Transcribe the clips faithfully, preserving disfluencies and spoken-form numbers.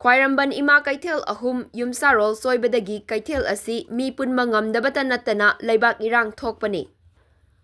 ꯈ꯭ꯋꯥꯏꯔꯝꯕꯟ ꯏꯃꯥ ꯀꯩꯊꯦꯜ ꯑꯍꯨꯝ ꯌꯨꯝꯁꯥꯔꯣꯜ ꯁꯣꯏꯕꯗꯒꯤ ꯀꯩꯊꯦꯜ ꯑꯁꯤ ꯃꯤ ꯄꯨꯟꯕ ꯉꯝꯗꯕꯇ ꯅꯠꯇꯅ ꯂꯩꯕꯥꯛ ꯏꯔꯥꯡ ꯊꯣꯛꯄꯅꯤ꯫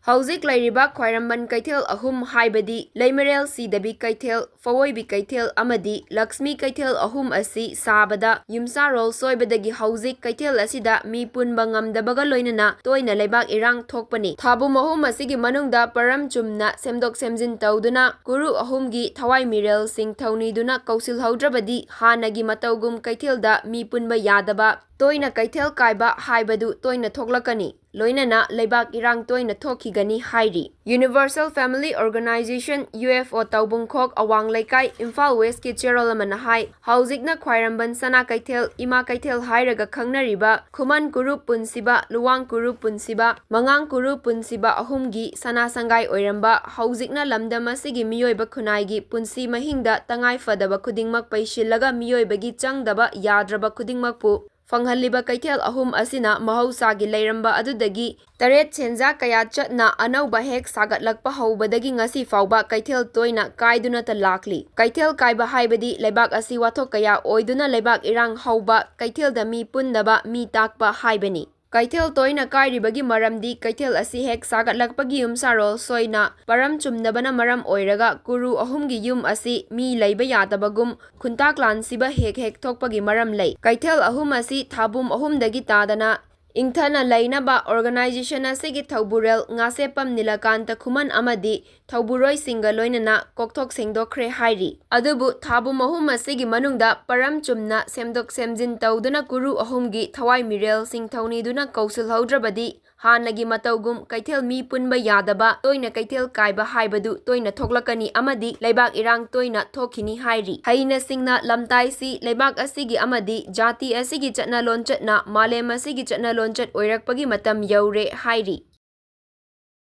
ꯍꯧꯖꯤꯛ ꯂꯩꯔꯤꯕ ꯈ꯭ꯋꯥꯏꯔꯝꯕꯟ ꯀꯩꯊꯦꯜ ꯑꯍꯨꯝ, ꯍꯥꯏꯕꯗꯤ ꯂꯩꯃꯔꯦꯜ ꯁꯤꯗꯕꯤ ꯀꯩꯊꯦꯜ, ꯐꯋꯣꯏꯕꯤ ꯀꯩꯊꯦꯜ ꯑꯃꯗꯤ ꯂꯛꯁꯃꯤ ꯀꯩꯊꯦꯜ ꯑꯍꯨꯝ ꯑꯁꯤ ꯁꯥꯕꯗ ꯌꯨꯝꯁꯥꯔꯣꯜ ꯁꯣꯏꯕꯗꯒꯤ ꯍꯧꯖꯤꯛ ꯀꯩꯊꯦꯜ ꯑꯁꯤꯗ ꯃꯤ ꯄꯨꯟꯕ ꯉꯝꯗꯕꯒ ꯂꯣꯏꯅꯅ ꯇꯣꯏꯅ ꯂꯩꯕꯥꯛ ꯏꯔꯥꯡ ꯊꯣꯛꯄꯅꯤ꯫ ꯊꯥꯕꯨꯝ ꯑꯍꯨꯝ ꯑꯁꯤꯒꯤ ꯃꯅꯨꯡꯗ ꯄꯔꯝ ꯆꯨꯝꯅ ꯁꯦꯝꯗꯣꯛ ꯁꯦꯝꯖꯤꯟ ꯇꯧꯗꯨꯅ ꯀꯨꯔꯨ ꯑꯍꯨꯝꯒꯤ ꯊꯋꯥꯏ ꯃꯤꯔꯦꯜꯁꯤꯡ ꯊꯧꯅꯤꯗꯨꯅ ꯀꯧꯁꯤꯜꯍꯧꯗ꯭ꯔꯕꯗꯤ ꯍꯥꯟꯅꯒꯤ ꯃꯇꯧꯒꯨꯝ ꯀꯩꯊꯦꯜꯗ ꯃꯤ ꯄꯨꯟꯕ ꯌꯥꯗꯕ, ꯇꯣꯏꯅ ꯀꯩꯊꯦꯜ ꯀꯥꯏꯕ ꯍꯥꯏꯕꯗꯨ ꯇꯣꯏꯅ ꯊꯣꯛꯂꯛꯀꯅꯤ꯫ ꯂꯣꯏꯅꯅ ꯂꯩꯕꯥꯛ ꯏꯔꯥꯡ ꯇꯣꯏꯅ ꯊꯣꯛꯈꯤꯒꯅꯤ ꯍꯥꯏꯔꯤ꯫ Universal Family Organization, U F O, ꯇꯧꯕꯨꯡꯈꯣꯛ ꯑꯋꯥꯡ ꯂꯩꯀꯥꯏ, ꯏꯝꯐꯥꯜ ꯋꯦꯁꯀꯤ ꯆꯦꯔꯣꯜ ꯑꯃꯅ ꯍꯥꯏ, ꯍꯧꯖꯤꯛꯅ ꯈ꯭ꯋꯥꯏꯔꯝꯕꯟ ꯁꯅꯥ ꯀꯩꯊꯦꯜ, ꯏꯃꯥ ꯀꯩꯊꯦꯜ ꯍꯥꯏꯔꯒ ꯈꯪꯅꯔꯤꯕ ꯈꯨꯃꯟ ꯀꯨꯔꯨꯞ ꯄꯨꯟꯁꯤꯕ, ꯂꯨꯋꯥꯡ ꯀꯨꯔꯨꯞ ꯄꯨꯟꯁꯤꯕ, ꯃꯉꯥꯡ ꯀꯨꯔꯨꯞ ꯄꯨꯟꯁꯤꯕ ꯑꯍꯨꯝꯒꯤ ꯁꯅꯥ ꯁꯪꯒꯥꯏ ꯑꯣꯏꯔꯝꯕ, ꯍꯧꯖꯤꯛꯅ ꯂꯝꯗꯝ ꯑꯁꯤꯒꯤ ꯃꯤꯑꯣꯏꯕ ꯈꯨꯟꯅꯥꯏꯒꯤ ꯄꯨꯟꯁꯤ ꯃꯍꯤꯡꯗ ꯇꯉꯥꯏ ꯐꯗꯕ ꯈꯨꯗꯤꯡꯃꯛ ꯄꯩꯁꯤꯜꯂꯒ ꯃꯤꯑꯣꯏꯕꯒꯤ ꯆꯪꯗꯕ ꯌꯥꯗ꯭ꯔꯕ ꯈꯨꯗꯤꯡꯃꯛꯄꯨ ꯐꯪꯍꯜꯂꯤꯕ ꯀꯩꯊꯦꯜ ꯑꯍꯨꯝ ꯑꯁꯤꯅ ꯃꯍꯧꯁꯥꯒꯤ ꯂꯩꯔꯝꯕ ꯑꯗꯨꯗꯒꯤ ꯇꯔꯦꯠ ꯁꯦꯟꯖꯥ ꯀꯌꯥ ꯆꯠꯅ ꯑꯅꯧꯕ ꯍꯦꯛ ꯁꯥꯒꯠꯂꯛꯄ ꯍꯧꯕꯗꯒꯤ ꯉꯁꯤ ꯐꯥꯎꯕ ꯀꯩꯊꯦꯜ ꯇꯣꯏꯅ ꯀꯥꯏꯗꯨꯅꯇ ꯂꯥꯛꯂꯤ꯫ ꯀꯩꯊꯦꯜ ꯀꯥꯏꯕ ꯍꯥꯏꯕꯗꯤ ꯂꯩꯕꯥꯛ ꯑꯁꯤ ꯋꯥꯊꯣꯛ ꯀꯌꯥ ꯑꯣꯏꯗꯨꯅ ꯂꯩꯕꯥꯛ ꯏꯔꯥꯡ ꯍꯧꯕ, ꯀꯩꯊꯦꯜꯗ ꯃꯤ ꯄꯨꯟꯗꯕ, ꯃꯤ ꯇꯥꯛꯄ ꯍꯥꯏꯕꯅꯤ꯫ ꯀꯩꯊꯦꯜ ꯇꯣꯏꯅ ꯀꯥꯏꯔꯤꯕꯒꯤ ꯃꯔꯝꯗꯤ ꯀꯩꯊꯦꯜ ꯑꯁꯤ ꯍꯦꯛ ꯁꯥꯒꯠꯂꯛꯄꯒꯤ ꯌꯨꯝꯁꯥꯔꯣꯜ ꯁꯣꯏꯅ ꯄꯔꯝ ꯆꯨꯝꯗꯕꯅ ꯃꯔꯝ ꯑꯣꯏꯔꯒ ꯀꯨꯔꯨ ꯑꯍꯨꯝꯒꯤ ꯌꯨꯝ ꯑꯁꯤ ꯃꯤ ꯂꯩꯕ ꯌꯥꯗꯕꯒꯨꯝ ꯈꯨꯟꯇꯥꯛ ꯂꯥꯟꯁꯤꯕ ꯍꯦꯛ ꯍꯦꯛ ꯊꯣꯛꯄꯒꯤ ꯃꯔꯝ ꯂꯩ꯫ ꯀꯩꯊꯦꯜ ꯑꯍꯨꯝ ꯑꯁꯤ ꯊꯥꯕꯨꯝ ꯑꯍꯨꯝꯗꯒꯤ ꯇꯥꯗꯅ ꯏꯪꯊꯅ ꯂꯩꯅꯕ organization ꯑꯁꯤꯒꯤ ꯊꯧꯕꯨꯔꯦꯜ ꯉꯥꯁꯦꯞꯄꯝ ꯅꯤꯂꯀꯥꯟꯇ ꯈꯨꯃꯟ ꯑꯃꯗꯤ ꯊꯧꯕꯨꯔꯣꯏꯁꯤꯡꯒ ꯂꯣꯏꯅꯅ ꯀꯣꯛꯊꯣꯛ ꯁꯦꯡꯗꯣꯛꯈ꯭ꯔꯦ ꯍꯥꯏꯔꯤ꯫ ꯑꯗꯨꯕꯨ ꯊꯥꯕꯨꯝ ꯑꯍꯨꯝ ꯑꯁꯤꯒꯤ ꯃꯅꯨꯡꯗ ꯄꯔꯝ ꯆꯨꯝꯅ ꯁꯦꯝꯗꯣꯛ ꯁꯦꯝꯖꯤꯟ ꯇꯧꯗꯨꯅ ꯀꯨꯔꯨ ꯑꯍꯨꯝꯒꯤ ꯊꯋꯥꯏ ꯃꯤꯔꯦꯜꯁꯤꯡ ꯊꯧꯅꯤꯗꯨꯅ ꯀꯧꯁꯤꯜꯍꯧꯗ꯭ꯔꯕꯗꯤ ꯍꯥꯟꯅꯒꯤ ꯃꯇꯧꯒꯨꯝ ꯀꯩꯊꯦꯜ ꯃꯤ ꯄꯨꯟꯕ ꯌꯥꯗꯕ, ꯇꯣꯏꯅ ꯀꯩꯊꯦꯜ ꯀꯥꯏꯕ ꯍꯥꯏꯕꯗꯨ ꯇꯣꯏꯅ ꯊꯣꯛꯂꯛꯀꯅꯤ ꯑꯃꯗꯤ ꯂꯩꯕꯥꯛ ꯏꯔꯥꯡ ꯇꯣꯏꯅ ꯊꯣꯛꯈꯤꯅꯤ ꯍꯥꯏꯔꯤ꯫ ꯍꯩꯅ ꯁꯤꯡꯅ ꯂꯝꯇꯥꯏꯁꯤ ꯂꯩꯕꯥꯛ ꯑꯁꯤꯒꯤ ꯑꯃꯗꯤ ꯖꯥꯇꯤ ꯑꯁꯤꯒꯤ ꯆꯠꯅ ꯂꯣꯟꯆꯠꯅ ꯃꯥꯂꯦꯝ ꯑꯁꯤꯒꯤ ꯆꯠꯅ ꯂꯣꯟꯆꯠ ꯑꯣꯏꯔꯛꯄꯒꯤ ꯃꯇꯝ ꯌꯧꯔꯦ ꯍꯥꯏꯔꯤ꯫